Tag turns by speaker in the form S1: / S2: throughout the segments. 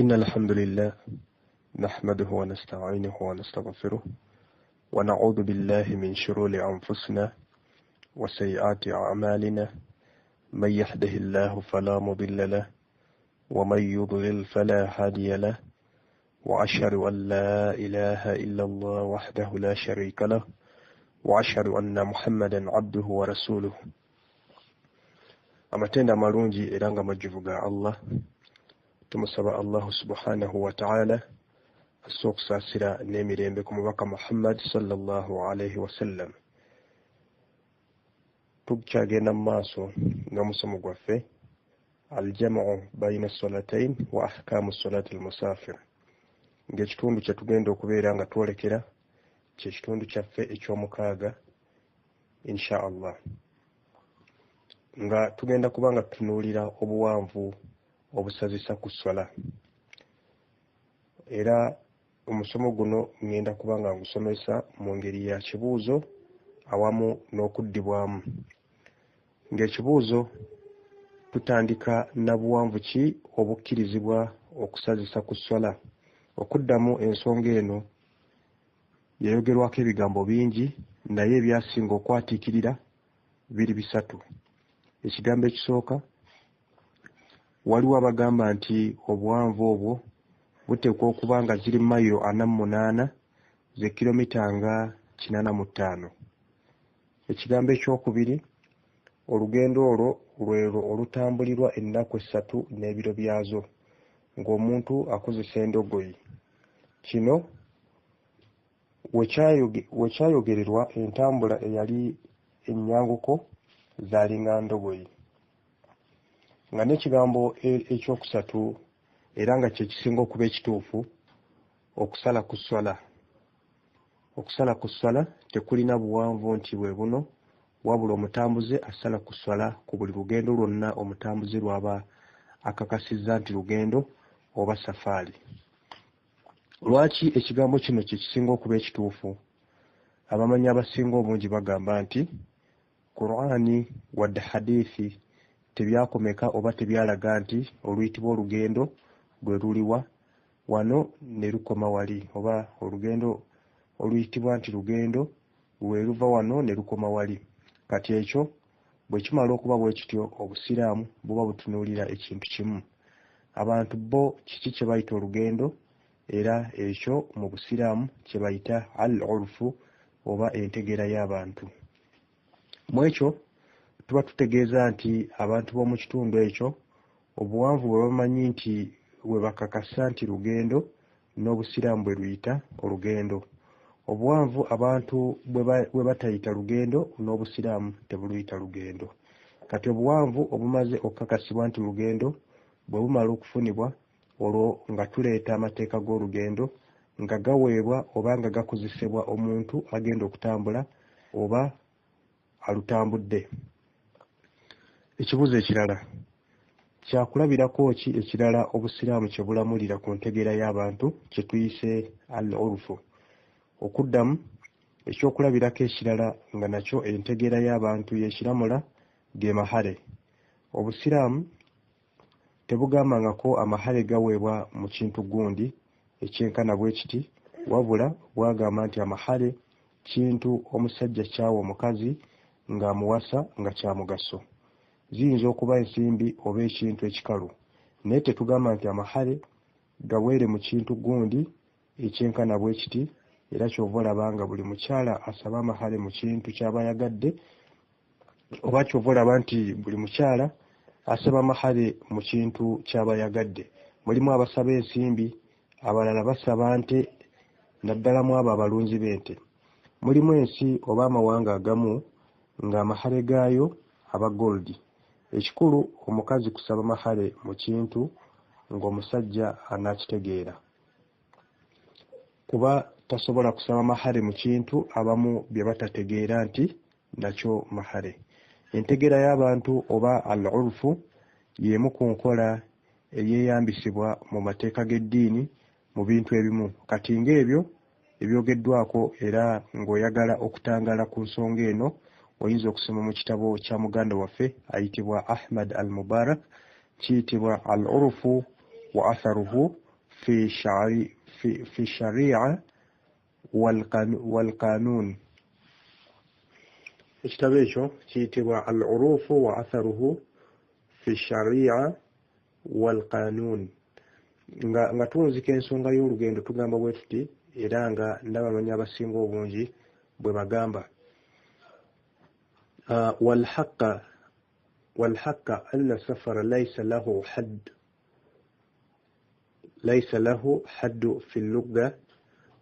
S1: إن الحمد لله نحمده ونستعينه ونستغفره ونعوذ بالله من شرور أنفسنا وسيئات أعمالنا، من يهده الله فلا مضل له ومن يضلل فلا هادي له، وأشهد أن لا إله إلا الله وحده لا شريك له، وأشهد أن محمدا عبده ورسوله. Amatendo amalungi era nga majjuvu ga Allah. Tumusaba Allahu subhanahu wa ta'ala asse okusaasira n'emirembe ku mubaka Muhammad sallallahu alaihi wasallam. Tukyagenda mu maaso n'omusomo gwaffe aljamu baina salatain wa ahkamu salati almusafir, ng'ekitundu kye tugenda okubeera nga twolekera kyekitundu kyaffe ekyomukaaga insha Allah, nga tugenda kuba nga tutunuulira obuwanvu obusazisa ku swala. Era omusomo guno ngenda kuba nga ngusomesa mu ngeri ya kibuuzo awamu n'okuddibwamu. Ng'ekibuuzo tutandika na buwanvu ki obukkirizibwa okusazisa ku swala. Okuddamu ensonga eno yayogerwako ebigambo bingi, naye ebyasinga okwatiikirira biri bisatu. Ekigambo ekisooka, waliwo abagamba nti obuwanvu obwo buteekwa okuba nga ziri mayiro 48 ze kilomita nga 85. Ekigambo ekyokubiri, olugendo olwo lwelwo olutambulirwa ennaku 3 n'ebiro byazo ng'omuntu akozesa endogoyi. Kino wekyayogererwa entambula eyali ennyanguko zaalinga ndogoyi. Nga n'ekigambo ekyokusatu era nga kye kisinga okuba ekituufu, okusala ku swala. Okusala ku swala tekulina buwanvu nti bwe buno, wabula omutambuze asala ku swala ku buli lugendo lwonna omutambuze lw'aba akakasizza nti lugendo oba safaari. Lwaki ekigambo kino kye kisinga okuba ekituufu? Abamanyi abasinga obungi bagamba nti Qur'ani wadde hadithi tebyakomeka oba tebyalaga nti oluyitibwa olugendo lwe luliwa wano ne lukoma wali, oba olugendo oluyitibwa nti lugendo lwe luva wano ne lukoma wali. Kati ekyo bwe kimala okuba bwe kityo, Obusiraamu buba butunuulira ekintu kimu. Abantu bo kiki kye bayita olugendo, era ekyo mu Busiraamu kye bayita al-urfu oba entegeera y'abantu. Mu ekyo tuba tutegeeza nti abantu b'omu kitundu ekyo obuwanvu bwe bamanyi nti bwe bakakasa nti lugendo, n'Obusiraamu bwe luyita olugendo. Obuwanvu abantu bwe batayita lugendo, n'Obusiraamu tebuluyita lugendo. Kati obuwanvu obumaze okukakasibwa nti lugendo bwe bumala okufunibwa, olwo nga tuleeta amateeka g'olugendo nga gaweebwa oba nga gakozesebwa omuntu agenda okutambula oba alutambudde. Ekibuuzo ekirala, kyakulabirako ki ekirala Obusiraamu kye bulamulira ku ntegeera y'abantu kye tuyise al-urfu? Okuddamu, ekyokulabirako ekirala nga nakyo entegeera y'abantu y'ekiramula ge mahare. Obusiraamu tebugambangako amahare gaweebwa mu kintu gundi ekyenkana bwe kiti, wabula bwagamba nti amahare kintu omusajja kyawa omukazi ng'amuwasa nga kya mugaso. Ziyinza okuba ensimbi oba ekintu ekikalu, naye tetugamba nti amahare gaweere mu kintu gundi ekyenkana bwe kiti. Era ky'ova olaba nga buli mukyala asaba amahare mu kintu ky'aba ayagadde, oba ky'ova olaba nti buli mukyala asaba amahare mu kintu ky'aba ayagadde. Mulimu abasaba ensimbi, abalala basaba nte, naddala mu abo abalunzi b'ente. Mulimu ensi oba amawanga agamu ng'amahare gaayo aba gold. Ekikulu omukazi kusaba mahare mu kintu ng'omusajja anaakitegeera, kuba tasobola kusaba mahare mu kintu abamu bye batategeera nti nakyo mahare. Entegeera y'abantu oba al-urfu y'emu ku nkola eyeeyambisibwa mu mateeka g'eddiini mu bintu ebimu. Kati ng'ebyo ebyogeddwako, era ng'oyagala okutangaala ku nsonga eno, oyinza okusoma mu kitabo kya muganda waffe ayitibwa Ahmad al-Mubarak, kiyitibwa Al-Urfu wa Atharuhu fi sharia walqanun. Ekitabo ekyo kiyitibwa al urufu wa atharuhu fi sharia walqanun. Nga tuwunzika ensonga y'olugendo tugamba bwe tuti, era nga n'abamanyi abasinga obungi bwe bagamba walhaqqa anna safara laysa lahu hadd, laysa lahu haddu fi lugha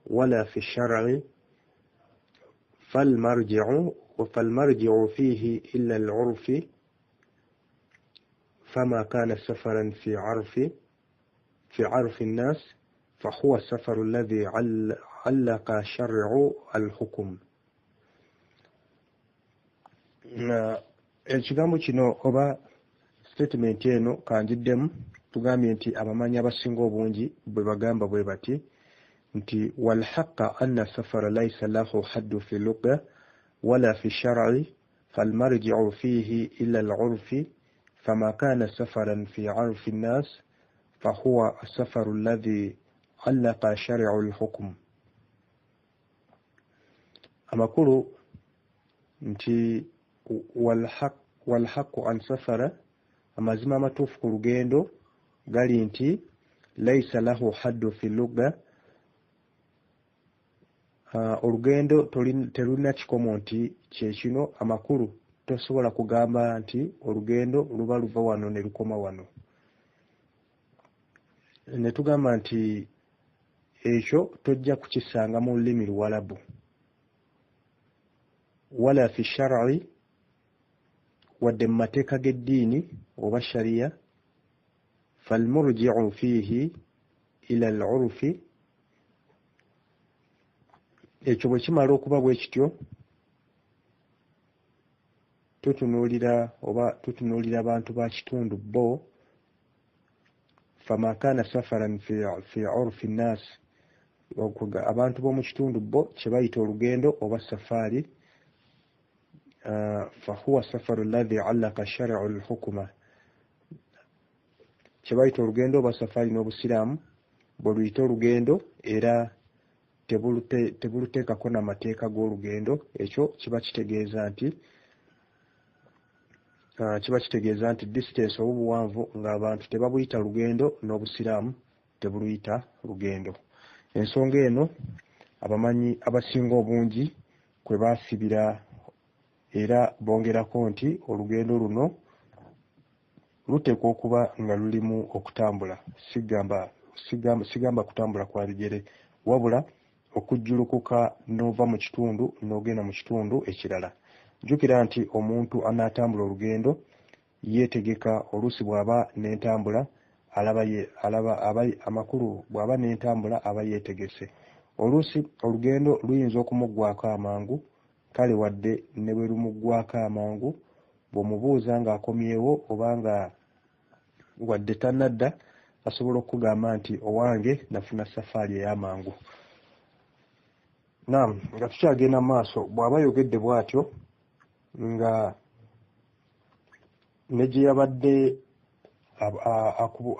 S1: wala fi shar'i, falmarji'u fihi illa al-'urfi, fama kana safaran fi 'arfi an-nas fahuwa as-safaru alladhi 'allaqa shar'u al-hukm. Ekigambo kino oba statement eno kanjiddemu, tugambye nti abamanyi abasinga obungi bwe bagamba bwe bati nti walhaqqa anna safara laysa lahu haddu fi lugha wala fi shar'i, falmarji'u fihi illa al-'urfi, fama kana safaran fi 'arfi an-nas fahuwa as-safaru alladhi 'allaqa shar'u al-hukm. Amakulu nti walhaqqu an safara, amazima amatuufu ku lugendo gali nti laysa lahu haddu fi lugha, olugendo terulina kikomo nti kyekino. Amakulu tosobola kugamba nti olugendo luba luva wano ne lukoma wano. Ne tugamba nti ekyo tojja kukisanga mu lulimi Luwalabu, wala fi shar'i, wadde mu mateeka g'eddiini oba sharia, falmurji'u fihi ila al-'urfi. Ekyo bwe kimala okuba bwe kityo, tutunuulira oba tutunuulira abantu ba kitundu bo, fama kana safaran fi 'urfi nnas, abantu b'omu kitundu bo kye bayita olugendo oba safaari, fahuwa safaru alladhi 'allaqa shar'u al-hukma, kye bayita olugendo oba safaari n'obusiraamu bwe luyita olugendo, era tebuluteekako n'amateeka g'olugendo. Ekyo kiba kitegeeza nti distance oba obuwanvu ng'abantu tebabuyita lugendo n'obusiraamu tebuluyita lugendo. Ensonga eno abamanyi abasinga obungi kwe baasibira, era bongerako nti olugendo luno luteekwa okuba nga lulimu okutambula, sigamba kutambula kwa bigere, wabula okujjulukuka n'ova mu kitundu n'ogenda mu kitundu ekirala. Jjukira nti omuntu anaatambula olugendo yeetegeka, oluusi bw'aba n'entambula amakulu bw'aba n'entambula aba yeetegese. Oluusi olugendo luyinza okumuggwako amangu, kale wadde ne bwe lumuggwako amangu, bw'omubuuza ng'akomyewo oba nga wadde tannadda, asobola okukugamba nti owange nafuna safaari ey'amangu. Naam, nga tukyagenda mu maaso, bw'aba ayogedde bw'atyo nga ne gye yabadde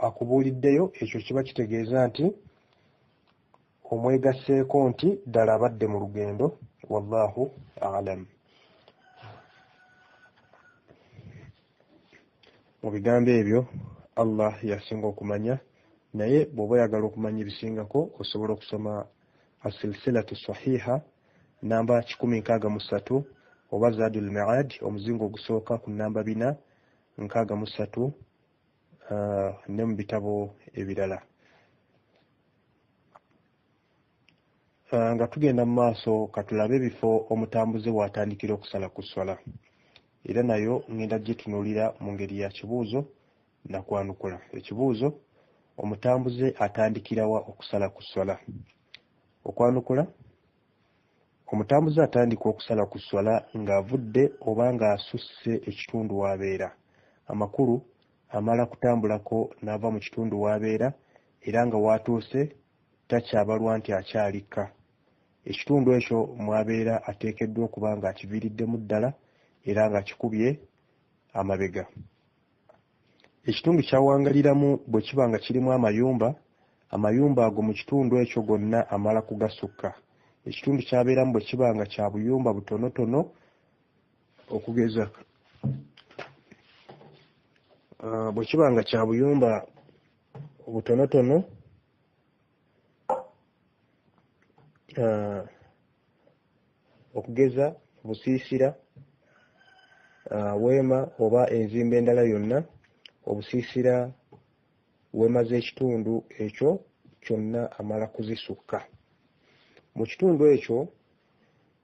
S1: akubuuliddeyo, ekyo kiba kitegeeza nti omwegasseeko nti ddala abadde mu lugendo. Wallahu a'lam. Mu bigambo ebyo Allah yasinga okumanya, naye bw'oba oyagala okumanya ebisingako osobola okusoma as-silsilatu sahiha namba 163 oba Zadul Mi'ad omuzingo ogusooka ku namba 463 ne mu bitabo ebirala. Nga tugenda mu maaso, katulabe ebifo omutambuze w'atandikira okusala ku swala, era nayo ngenda gitunuulira mu ngeri ya kibuuzo nakwanukula. Ekibuuzo: omutambuze atandikirawa okusala ku swala? Okwanukula: omutambuze atandika okusala ku swala ng'avudde oba ng'asusse ekitundu w'abeera. Amakulu, amala kutambulako n'ava mu kitundu w'abeera, era nga w'atuuse takyabalwa nti akyalikka. Ekitundu ekyo mw'abeera ateekeddwa okuba ng'akiviiriddemu ddala era ng'akikubye amabega. Ekitundu ky'awangaliramu bwe kiba nga kirimu amayumba, Amayumba ago mu kitundu ekyo gonna amala kugasukka. Ekitundu ky'abeeramu bwe kiba nga kya buyumba butonotono, okugeza bwe kiba nga kya buyumba butonotono, okugeza busiisira, weema oba enzimba endala yonna, obusiisira, weema z'ekitundu ekyo kyonna amala kuzisukka. Mu kitundu ekyo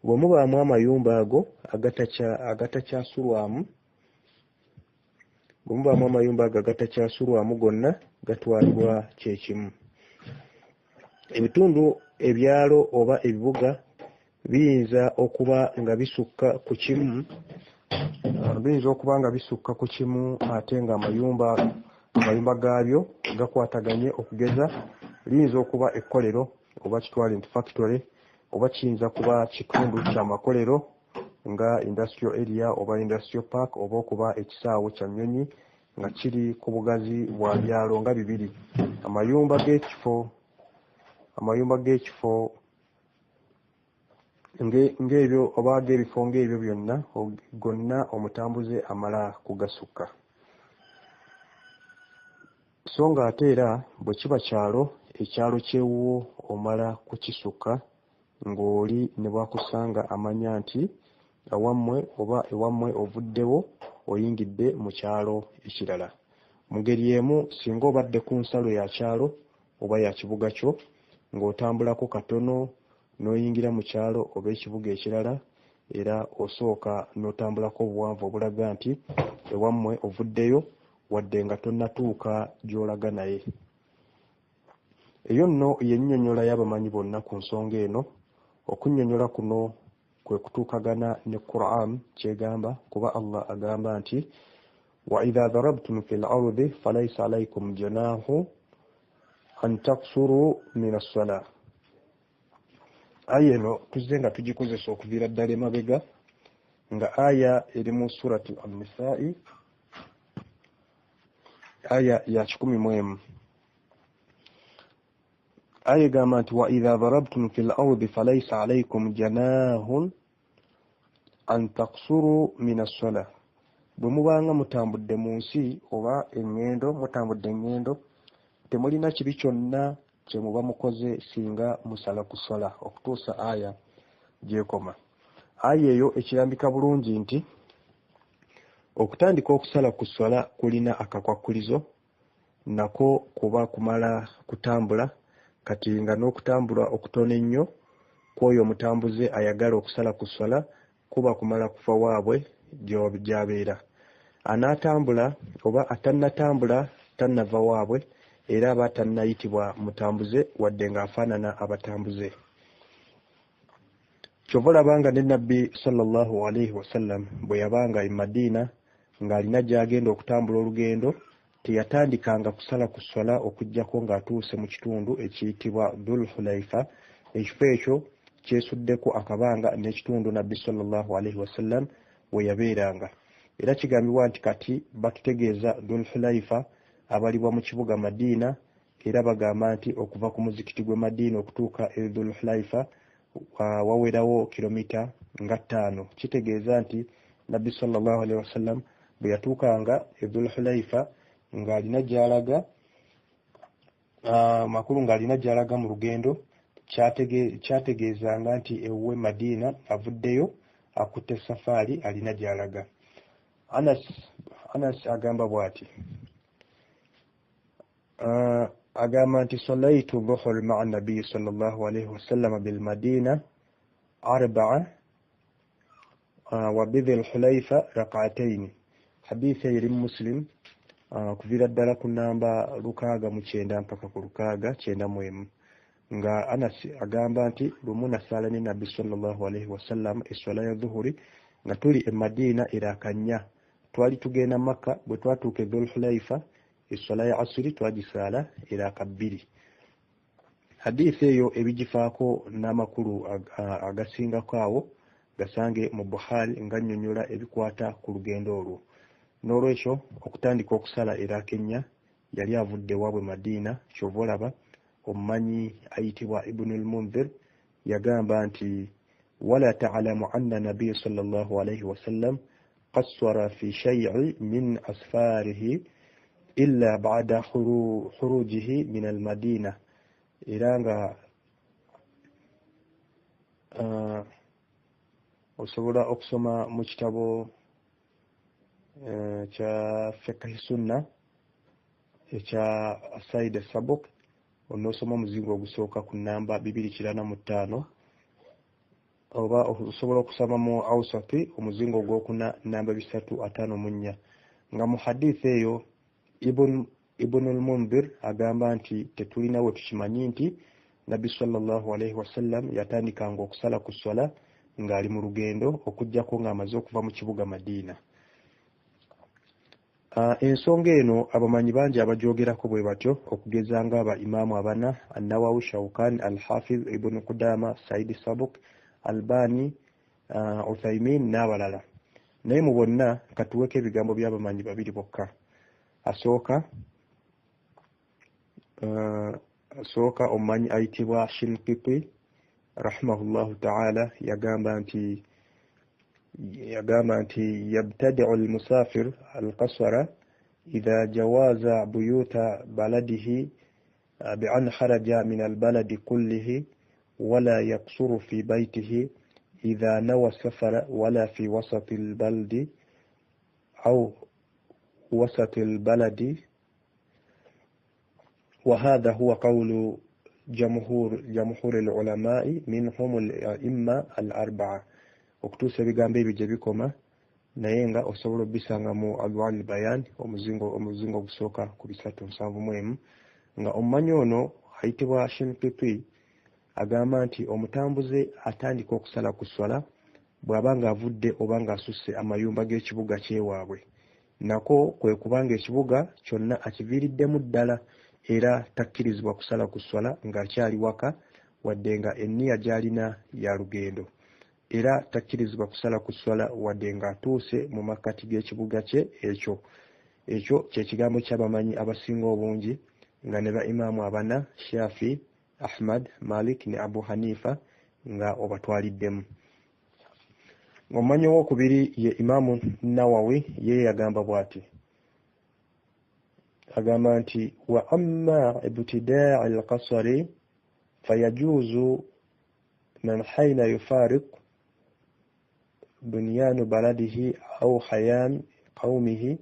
S1: bwe mubaamu amayumba ago agatakyasulwamu, bwe mubaamu amayumba ago agatakyasulwamu gonna gatwalibwa kyekimu. Ebitundu, ebyalo oba ebibuga biyinza okuba nga bisukka ku kimu, biyinza okuba nga bisukka ku kimu ate nga amayumba gaabyo gakwataganye. Okugeza liyinza okuba ekkolero oba kitwale nti factory, oba kiyinza kuba kitundu kya makolero nga industrial area oba industrial park, oba okuba ekisaawe kya nnyonyi nga kiri ku bugazi bwa byalo nga bibiri. Amayumba g'ekifo ng'ebyo oba ag'ebifo ng'ebyo byonna gonna omutambuze amala kugasukka. So nga ate era bwe kiba kyalo, ekyalo ky'ewuwo omala kukisukka ng'oli ne bw'akusanga amanya nti awammwe oba ewammwe ovuddewo oyingidde mu kyalo ekirala. Mu ngeri emu, singa obadde ku nsalo ya kyalo oba ya kibuga kyo ng'otambulako katono n'oyingira mu kyalo oba ekibuga ekirala, era osooka n'otambulako obuwanvu obulaga nti ewammwe ovuddeyo wadde nga tonnatuuka gy'olaga naye. Eyo nno y'ennyonnyola y'abamanyi bonna ku nsonga eno. Okunnyonnyola kuno kwe kutuukagana ne Qur'an kyegamba, kuba Allah agamba nti wa idha darabtum fil ardi falaysa alaykum junahu an taksuru min as-salah. Aya eno tuzze nga tugikozesa okuviira ddala emabega, nga aya eri mu surati An-Nisa'i aya ya 101. Aya egamba nti wa idha darabtum fil ardi falaysa alaykum janahun an taksuru min as-salah. Bwe mubanga mutambudde mu nsi oba eŋŋendo, mutambudde eŋŋendo, temulina kibi kyonna kye muba mukoze singa musala ku swala, okutuusa aya gy'ekoma. Aya eyo ekirambika bulungi nti okutandika okusala ku swala kulina akakwakkulizo, nako kuba kumala kutambula. Kati nga n'okutambula okutono ennyo kw'oyo omutambuze ayagala okusala ku swala kuba kumala kufa waabwe gy'abeera. Anaatambula oba atannatambula tannava waabwe, era aba tannayitibwa mutambuze wadde ng'afaanana abatambuze. Kyova olaba nga ne Nabbi sallallahu alaihi wasallam bwe yabanga e Madiina ng'alina gy'agenda okutambula olugendo, teyatandikanga kusala ku swala okuggyako ng'atuuse mu kitundu ekiyitibwa Dhul Hulaifa. Ekifo ekyo kyesuddeko akabanga n'ekitundu Nabbi sallallahu alaihi wasallam we yabeeranga. Era kigambibwa nti kati batutegeeza Dhul Hulaifa abalibwa mu kibuga Madiina, era bagamba nti okuva ku muzikiti gw'e Madiina okutuuka e Dhul Hulaifa wawerawo kilomita nga 5. Kitegeeza nti Nabbi sallallahu alaihi wasallam bwe yatuukanga e Dhul Hulaifa ng'alina gy'alaga, makulu ng'alina gy'alaga mu lugendo, kyategeezanga nti ewuwe Madiina avuddeyo akutte safaari alina gy'alaga. Anas agamba bw'ati, agamba nti salaitu dhuhur ma'a nabiyi sallallahu alaihi wasallam bil Madina 4 wa bidhil Hulaifa rak'atayn. Hadithi eri Muslim, kuviira ddala ku namba 69 mpaka ku 691, nga Anas agamba nti lumu nasaala ne Nabbi sallallahu alaihi wasallam esswala ya dhuhuri nga tuli e Madiina eraaka 4. Twali tugenda Makka, bwe twatuuka e Dhul Hulaifa esswala ya asiri twagisaala eraaka 2. Hadithi eyo ebigifaako n'amakulu agasingako awo gasange mu Bukhari nga nnyonnyola ebikwata ku lugendo olwo. N'olwekyo okutandika okusala eraaka 4 yali avudde waabwe Madiina, kyova olaba Omumanyi ayitibwa Ibunu Lmundhir yagamba nti wala talamu anna nabiya sal llah alaihi wasallam qassara fi shaii min asfarihi illa bada khurujihi min almadina. Era nga osobola okusoma mu kitabo kya fiqhi sunna ekya Said Sabuk, onoosoma omuzingo ogusooka ku namba 295, oba osobola okusoma mu Ausati omuzingo ogwokuna namba 354. Nga mu hadithi eyo Ibnul Munzir agamba nti tetulina we tukimanyi nti Nabbi sallallahu alaihi wasallam yatandikanga okusala ku swala ng'ali mu lugendo okuggyako ng'amaze okuva mu kibuga Madiina. Ensonga eno abamanyi bangi abagyogerako bwe batyo, okugeza nga aba imaamu abana An-Nawawi, Shawkan, Al-Hafiz Ibn Qudama, Saidi Sabuk, Albani, Uthaymin n'abalala. Naye mu bonna katuweko ebigambo by'abamanyi babiri bokka. Asooka omumanyi ayitibwa Shinqiti rahimahullahu ta'ala yagamba nti yabtadi'u al-musafir al-qasra idha jawaza buyuta baladihi bi'an kharaja min al-baladi kullihi wala yaqsuru fi baytihi idha nawa safara wala fi wasati al-baldi aw wasati al-baladi. وهذا هو قول جمهور العلماء منهم الأئمة الأربعة. Okutuusa ebigambo ebyo gye bikoma, naye nga osobola obisanga mu Adwal Bayan omuzingo ogusooka ku 371. Nga omumanyi ono ayitibwa Shinqiti agamba nti omutambuze atandika okusala ku swala bw'aba ng'avudde oba ng'asusse amayumba g'ekibuga kyewaabwe, nako kwe kubanga ekibuga kyonna akiviiriddemu ddala, era takkirizibwa kusala ku swala ng'akyali waka wadde nga enniya gy'alina ya lugendo, era takkirizibwa kusala ku swala wadde ng'atuuse mu makkati g'ekibuga kye ekyo. Ekyo kye kigambo ky'abamanyi abasinga obungi nga ne ba imaamu abana Shafi, Ahmad, Malik ne Abu Hanifa nga obatwaliddemu. Omumanyi owokubiri ye Imaamu Nawawi, ye yagamba bw'ati, agamba nti wa amma ibtidaa al-qasri fayajuzu man hayna yufariq bunyanu baladihi aw hayam qawmihi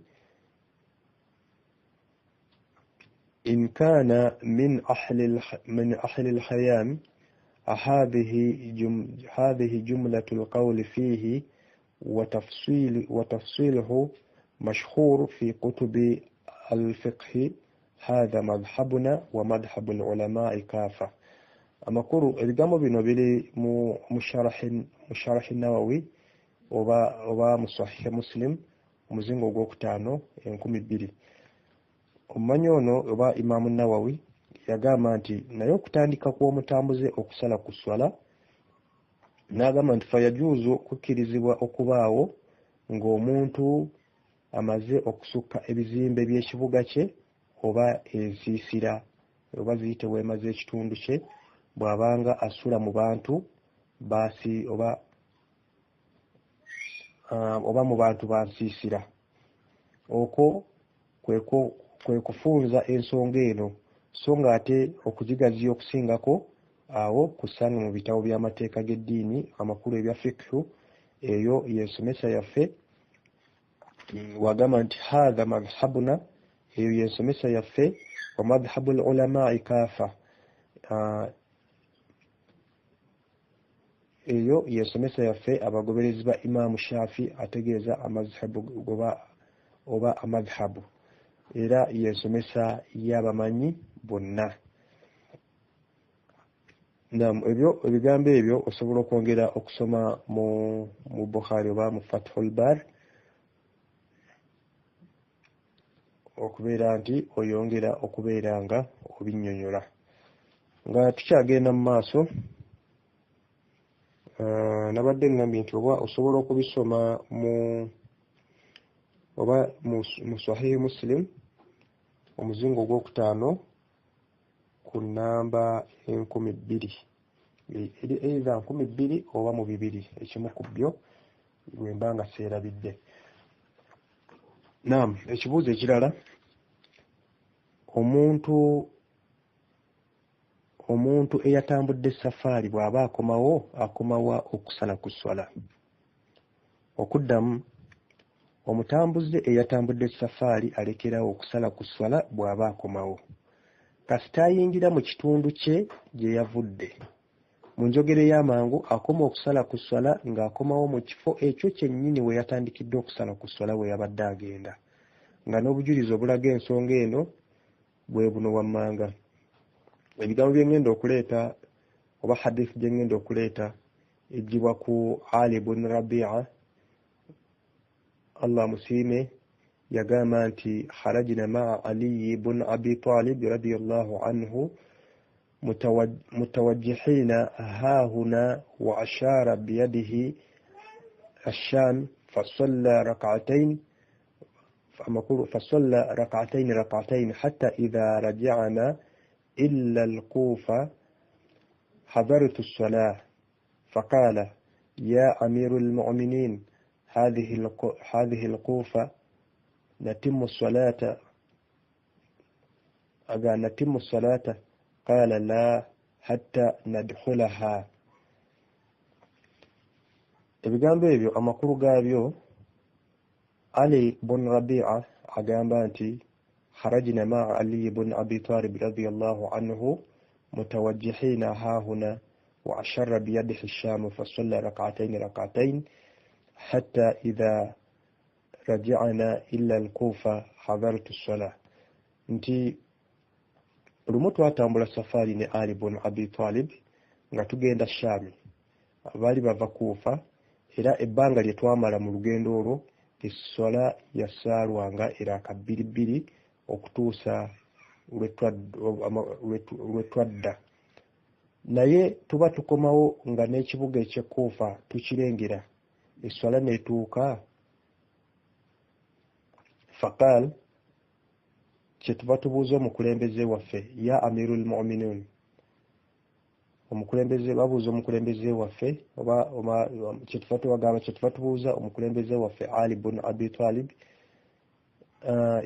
S1: in kana min ahli al-hayam. هذه جملة القول فيه وتفصيله مشهور في كتب الفقه. هذا مذهبنا ومذهب العلماء كافة. Amakulu ebigambo bino biri mu Sharh Nawawi oba mu Sahih Muslim omuzingo ogwokutaano 2000. Omumanyi ono oba Imaamu Nawawi yagamba nti naye okutandika kw'omutambuze okusala ku swala, n'agamba nti fayajuuzu kukkirizibwa okubaawo ng'omuntu amaze okusukka ebizimbe by'ekibuga kye oba ensiisira oba ziyite weema z'ekitundu kye, bw'abanga asula mu bantu baasi oba mu bantu bansiisira. Okwo kwe kufunza ensonga eno, so ng'ate okugigaziya okusingako awo kusanga mu bitabo by'amateeka g'eddiini amakulu ebya fiqhu. Eyo y'ensomesa yaffe. Wagamba nti hadha madhhabuna, eyo y'ensomesa yaffe, wa madhhabu al-ulamai kafa, eyo y'ensomesa yaffe abagoberezi ba Imaamu Shafi, ategeeza amazhabu oba amadhhabu, era y'ensomesa y'abamanyi bonna. Naam, ebyo ebigambo ebyo osobola okwongera okusoma mu Bukhari oba mu Fathul Bar, okubeera nti oyongera okubeera nga obinnyonnyola. Nga tukyagenda mu maaso, nabadde ngambye nti oba osobola okubisoma mu oba mu Sahih Muslim omuzingo ogwokutaano ku namba 2000, eri either 2000 oba mu 2, ekimu ku byo bwe mba nga seerabidde. Naam, ekibuuzo ekirala, omuntu eyatambudde safaari bw'aba akomawo, akomawa okusala ku swala? Okuddamu, omutambuze eyatambudde safaari alekerawo okusala ku swala bw'aba akomawo, kasita ayingira mu kitundu kye gye yavudde. Mu njogera ey'amangu, akoma okusala ku swala ng'akomawo mu kifo ekyo kyennyini we yatandikidde okusala ku swala we yabadde agenda, nga n'obujulizi obulaga ensonga eno bwe buno wammanga. Ebigambo bye ŋŋenda okuleeta oba hadith gye ŋŋenda okuleeta ejjibwa ku Ali bun Rabia, Allah amusiime, yagamba nti kharajna maa Aliyi bun Abi Talib radiyallahu anhu mutawajjihina hahuna wa ashara biyadihi asham fasalla rak'atayn fasalla rak'atayn rak'atayn hatta idha raja'na illa al-Kufa hadartu as-salah faqala ya amirul mu'minin hadhihi al-Kufa natimu as-salata aga natimu as-salata qala la hatta nadkhulaha. Ebigambo ebyo amakulu gaabyo, Ali bun Rabia agamba nti kharajna ma'a Ali bun Abi Talib radiyallahu anhu mutawajjihina hahuna wa asharra biyadihi ash-sham fasalla rak'atayn rak'atayn hatta idha raja'na ila al-Kufa hadartu as-salah. Nti lumu twatambula safaari ne Ali bun Abi Talib nga tugenda Shami, abaali bava Kufa, era ebbanga lye twamala mu lugendo olwo esswala yasaalwanga eraka bbiri bbiri okutuusa lwe twadda. Naye tuba tukomawo nga n'ekibuga eky'e Kufa tukirengera, esswala n'etuuka. Faqal, kye tuba tubuuza omukulembeze waffe, ya amirul mu'minin, omukulembeze babuuza omukulembeze waffe oba kye tuba tubagamba, kye tuba tubuuza omukulembeze waffe Ali bun Abi Talib,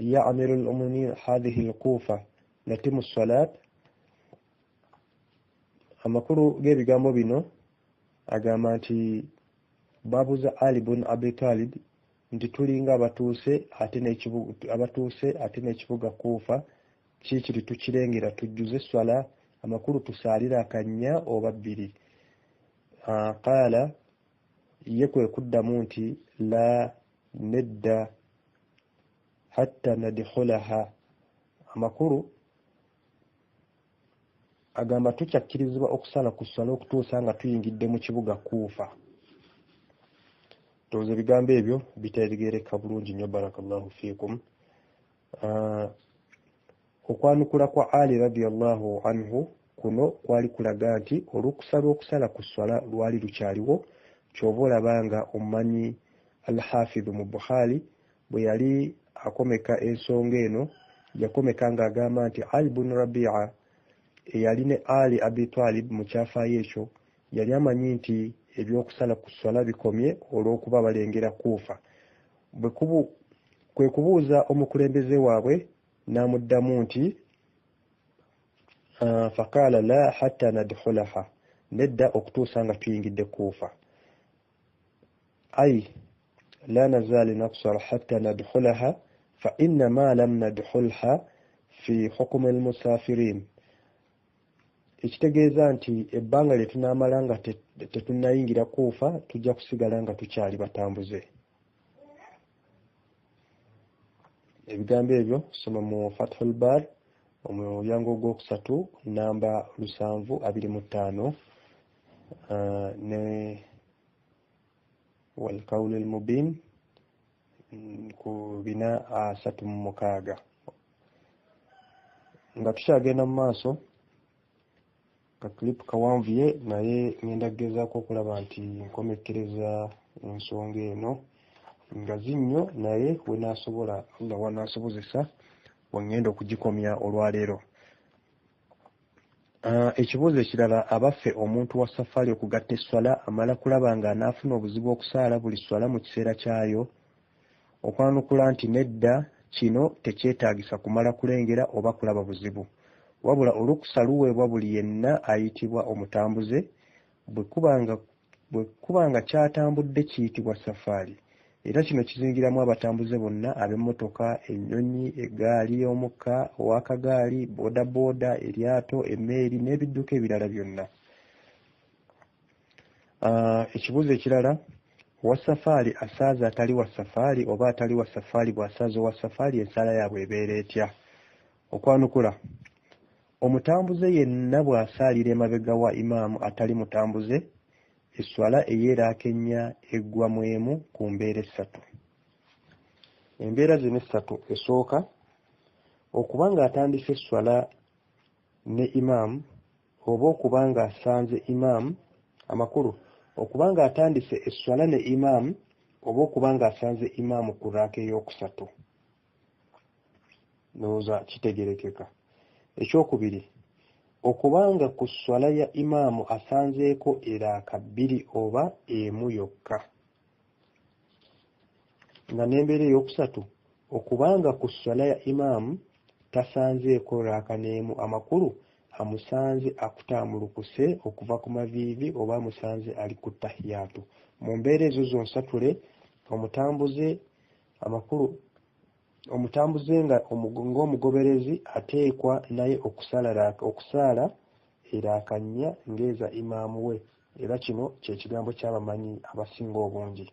S1: ya amirul mu'minin hadhihi al-Kufa natimu as-salat. Amakulu g'ebigambo bino agamba nti babuuza Ali bun Abi Talib nti tulinga abatuuse ate n'ekibuga Kufa kikiri tukirengera, tujjuze esswala, amakulu tusaalira akannya oba bbiri. Qaala, ye kwe kuddamu nti la, nedda, hatta nadkhulaha. Amakulu agamba tukyakkirizibwa okusala ku sswala okutuusa nga tuyingidde mu kibuga Kufa. Ndowooza ebigambo ebyo bitegeereka bulungi nnyo, barakallahu fiikum. Okwanukula kwa Ali radiyallahu anhu kuno kwali kulaga nti olukusa lw'okusala ku sswala lwali lukyaliwo. Ky'oba olaba nga omumanyi Al-Hafidhu mu Bukhari bwe yali akomeka ensonga eno, yakomeka ng'agamba nti Ali bun Rabia eyali ne Ali Abi Talib mu kyafaayo ekyo yali amanyi nti ebyokusala ku sswala bikomye olw'okuba balengera Kufa. Kwe kubuuza omukulembeze waabwe n'amuddamu nti faqala la hatta nadkhulaha, nedda okutuusa nga tuyingidde Kufa. Ay la nazali naqsar hatta nadkhulaha fa inna ma lam nadkhulha fi hukm al-musafirin. Ekitegeeza nti ebbanga lye tunaamala nga tetunnayingira Kufa tujja kusigala nga tukyali batambuze. Ebigambo ebyo soma mu Fathul Bar omulyango ogwokusatu namba 725 ne wal-Qawl al-Mubin ku 436. Nga tukyagenda mu maaso, ka clip kawanvuye, naye ngenda kugezaako okulaba nti nkomekkereza ensonga eno ngazi nnyo, naye wenaasobola Allah wanaasobozesa wengenda okugikomya olwaleero. Ekibuuzo ekirala, abaffe omuntu wa safaali okugatta esswala amala kulaba nga anaafuna obuzibu okusaala buli sswala mu kiseera kyayo? Okwanukula nti nedda kino tekyetaagisa kumala kulengera oba kulaba buzibu. Wabula olukusa luweebwa buli yenna ayitibwa omutambuze bwe kuba nga ky'atambudde kiyitibwa safaali. Era kino kizingiramu abatambuze bonna ab'emmotoka, ennyonyi, eggaali y'omukka, ow'akagaali, boodabooda, eryato, emmeeri n'ebidduka ebirala byonna. Ekibuuzo ekirala, owa safaali asaaza atali wa safaali oba atali wa safaali bw'asaaza owa safaali ensaala yaabwe ebeera etya? Okwanukula, omutambuze yenna bw'asaalira emabega wa imaamu atali mutambuze, esswala ey'eraaka ennya eggwa mu emu ku mbeera essatu. Embeera zino essatu, esooka okuba ng'atandise esswala ne imaamu oba okuba ng'asanze imaamu, amakulu okuba ng'atandise esswala ne imaamu oba okuba ng'asanze imaamu ku raaka ey'okusatu. Ndowooza kitegerekeka. Ekyokubiri, okuba nga ku sswala ya imaamu asanzeeko eraaka bbiri oba emu yokka. Nga n'embeera ey'okusatu, okuba nga ku sswala ya imaamu tasanzeeko raaka n'emu, amakulu amusanze akutaamulukuse okuva ku maviivi oba amusanze ali ku tahiyaatu. Mu mbeera ezo zonsatule, omutambuze, amakulu omutambuze nga ng'omugoberezi ateekwa naye okusaala eraaka nnya ng'eza imaamu we. Era kino kye kigambo ky'abamanyi abasinga obungi.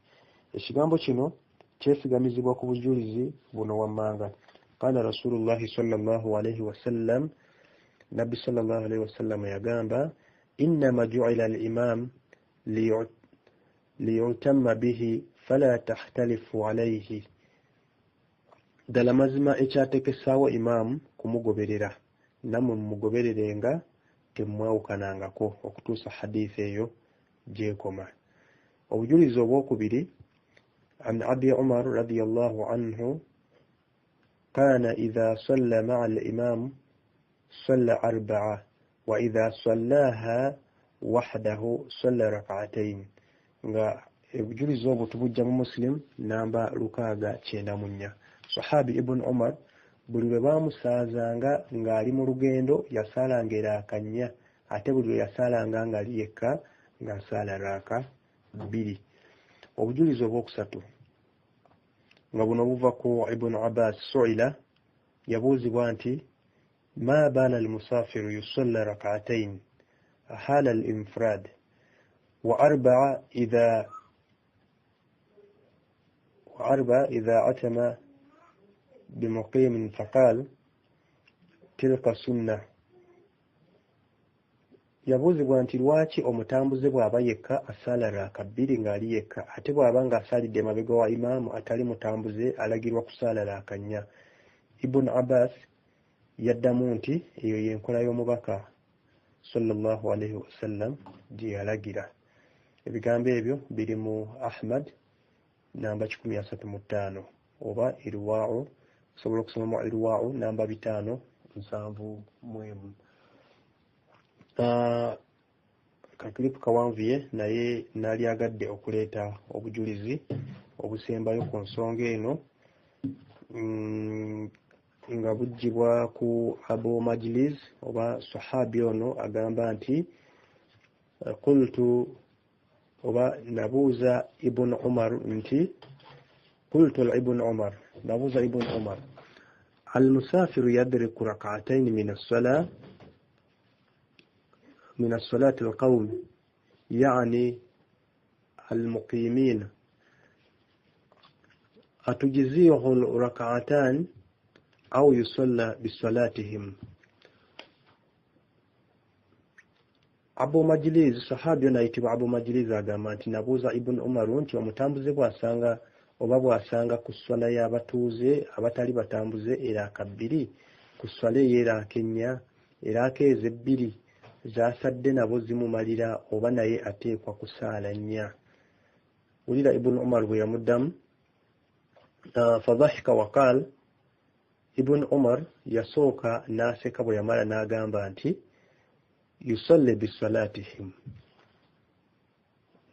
S1: Ekigambo kino kyesigamizibwa ku bujulizi buno wammanga: Qaala Rasulullahi sallallahu alaihi wasallam, Nabbi sallallahu alaihi wasallam yagamba, innama juila al imam liyutamma bihi fala tahtalifu alaihi. Ddala mazima ekyateekesaawo imaamu kumugoberera, nammwe mumugobererenga, temwawukanangako, okutuusa hadithi eyo gyekoma. Obujulizi obwokubiri, an Abi Umar radiallahu anhu kana idha salla maa al imam salla arbaa wa idha sallaha wahdahu salla rakaatain. Nga obujulizi obwo tubujja mu Muslim namba 694. Sahabi Ibn Umar buli lwe baamusaazanga ng'ali mu lugendo yasaalanga eraaka nnya, ate buli lwe yasaalanga ng'ali yekka ng'asaala raaka bbiri. Obujulizi obwokusatu nga buno buva ku Ibnu Abbas, suila, yabuuzibwa nti ma baala almusafiru yusalla rakaatain hala al infrad wa arbaa idha atama bimuqimin, faqal tilka sunna. Yabuuzibwa nti lwaki omutambuze bw'aba yekka asaala raaka bbiri ng'ali yekka, ate bw'aba ng'asaalidde emabega wa imaamu atali mutambuze alagirwa kusaala raaka nnya? Ibun Abbas yaddamu nti eyo y'enkola y'omubaka sallallahu alaihi wasallam gye yalagira. Ebigambo ebyo biri mu Ahmad namba 135 oba Irwau, osobola okusoma mu Irwau namba 571. Kakilipu kawanvuye, naye naalyagadde okuleeta obujulizi obusembayo ku nsonga eno, nga buggyibwa ku Abu Majlis oba sahabi ono agamba nti qultu, oba nabuuza Ibn Umar nti qultu Ibn Umar, nabuuza Ibn Umar, almusafiru yadriku rak'atayn min as-salati al-qawm, yani al-muqimin, atujzihu rak'atan au yusalla bisalatihim. Abu Majliz, sahabi ono ayitibwa Abu Majliz, agamba nti nabuuza Ibn Umar nti omutambuze bw'asanga oba bw'asanga ku sswala y'abatuuze abatali batambuze eraaka bbiri ku sswala ey'eraaka ennya, eraaka ezo ebbiri z'asadde nabo zimumalira oba naye ateekwa kusaala nnya? Wulira Ibn Umar bwe yamuddamu, fadhahika waqal, Ibn Umar yasooka n'aseka, bwe yamala n'agamba nti Yusalli bisalatihim,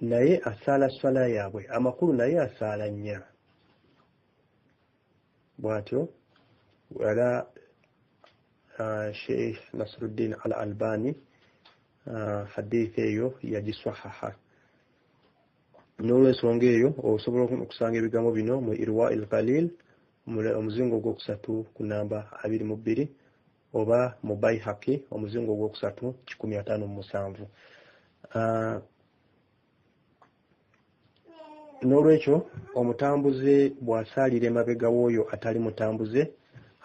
S1: naye asaala swala yaabwe, amakulu naye asaala nnya. Bw'atyo era Sheikh Nasruddin Al Albani hadithi eyo yagiswahaha. N'olwensonga eyo osobola okusanga ebigambo bino mu Irwa il Ghalil, omuzingo ogwokusatu ku namba 22, oba mu Baihaqi omuzingo ogwokusatu 157. N'olwekyo omutambuze bw'asaalira emabega w'oyo atali mutambuze,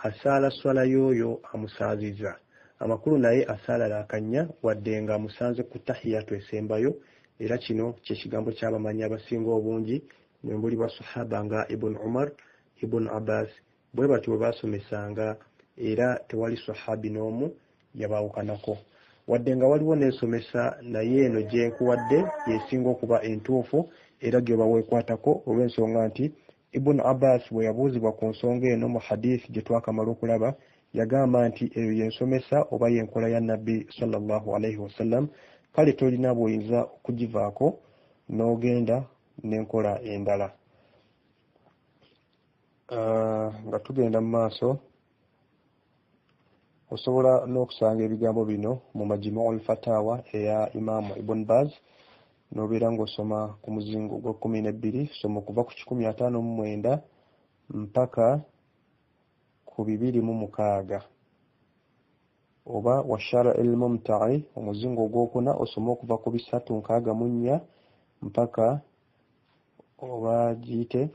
S1: asaala swala y'oyo amusaaziza, amakulu naye asaala raaka nnya wadde nga amusanze ku tahiyatu esembayo. Era kino kye kigambo ky'abamanyi abasinga obungi mu buli basahaba nga Ibn Umar, Ibn Abbas, bwe batyo bwe baasomesanga, era tewali sahabi n'omu yabaawukanako. Wadde nga waliwo n'ensomesa, naye eno gye nkuwadde y'esinga okuba entuufu era gy'oba weekwatako, olw'ensonga nti Ibn Abbas bwe yabuuzibwa ku nsonga eno mu hadith gye twakamala okulaba, yagamba nti eyo y'ensomesa oba y'enkola ya Nabbi sallallahu alaihi wasallam, kale tolina bw'oyinza okugivaako n'ogenda n'enkola endala. Nga tugenda mu maaso, osobola n'okusanga ebigambo bino mu Majmuu al-Fatawa eya Imaamu Ibn Baz, n'obeera ng'osoma ku muzingo gwa 12, soma okuva ku 159 mpaka ku 206, oba wa Shara el-Mumta'i omuzingo ogwokuna, osome okuva ku 364 mpaka, oba giyite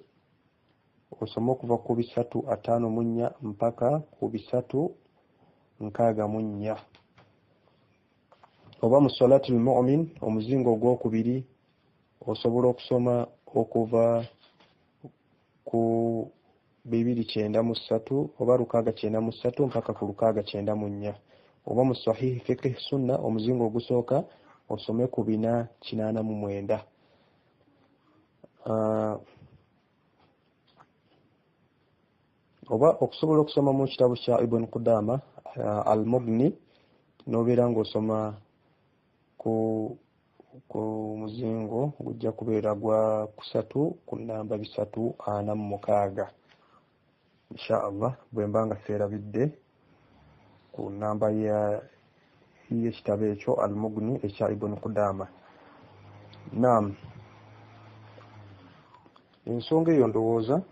S1: osome okuva ku 354 mpaka ku 364, oba mu Salatul Mu'min omuzingo ogwokubiri osobola okusoma okuva ku 293 oba 693 mpaka ku 694, oba mu Sahih Fiqh Sunna omuzingo ogusooka osome ku 489. Oba okusobola okusoma mu kitabo kya Ibn Qudama Al-Mughni, n'obeera ng'osoma ku muzingo gujja kubeera gwa 3 ku namba 346 insha Allah, bwe mba nga seerabidde ku namba y'ekitabo ekyo Al-Mughni ekya Ibn Qudama. Naam, ensonga eyo ndowooza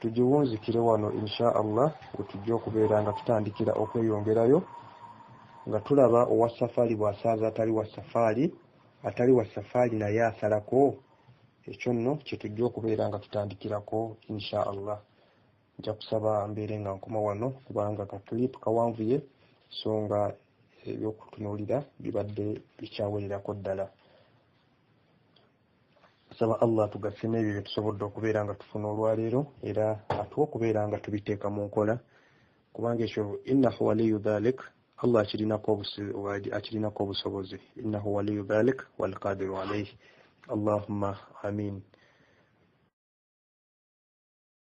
S1: tugiwunzikire wano insha Allah, we tujja okubeera nga tutandikira okweyongerayo nga tulaba owa safaari bw'asaaza atali wa safaari, atali wa safaari naye asalako. Ekyo nno kye tujja okubeera nga tutandikirako insha Allah. Nja kusaba mbeere nga nkoma wano kubanga ka clip kawanvuye, so nga ebyokutunuulira bibadde bikyawererako ddala. Nsaba Allah tugase n'ebyo bye tusobodde okubeera nga tufuna olwaleero, era atuwe okubeera nga tubiteeka mu nkola, kubanga ekyo innahu waliyu dhalik, Allah akirinako obusobozi. Innahu waliyu dhalik walqadiru alayhi. Allahumma amin.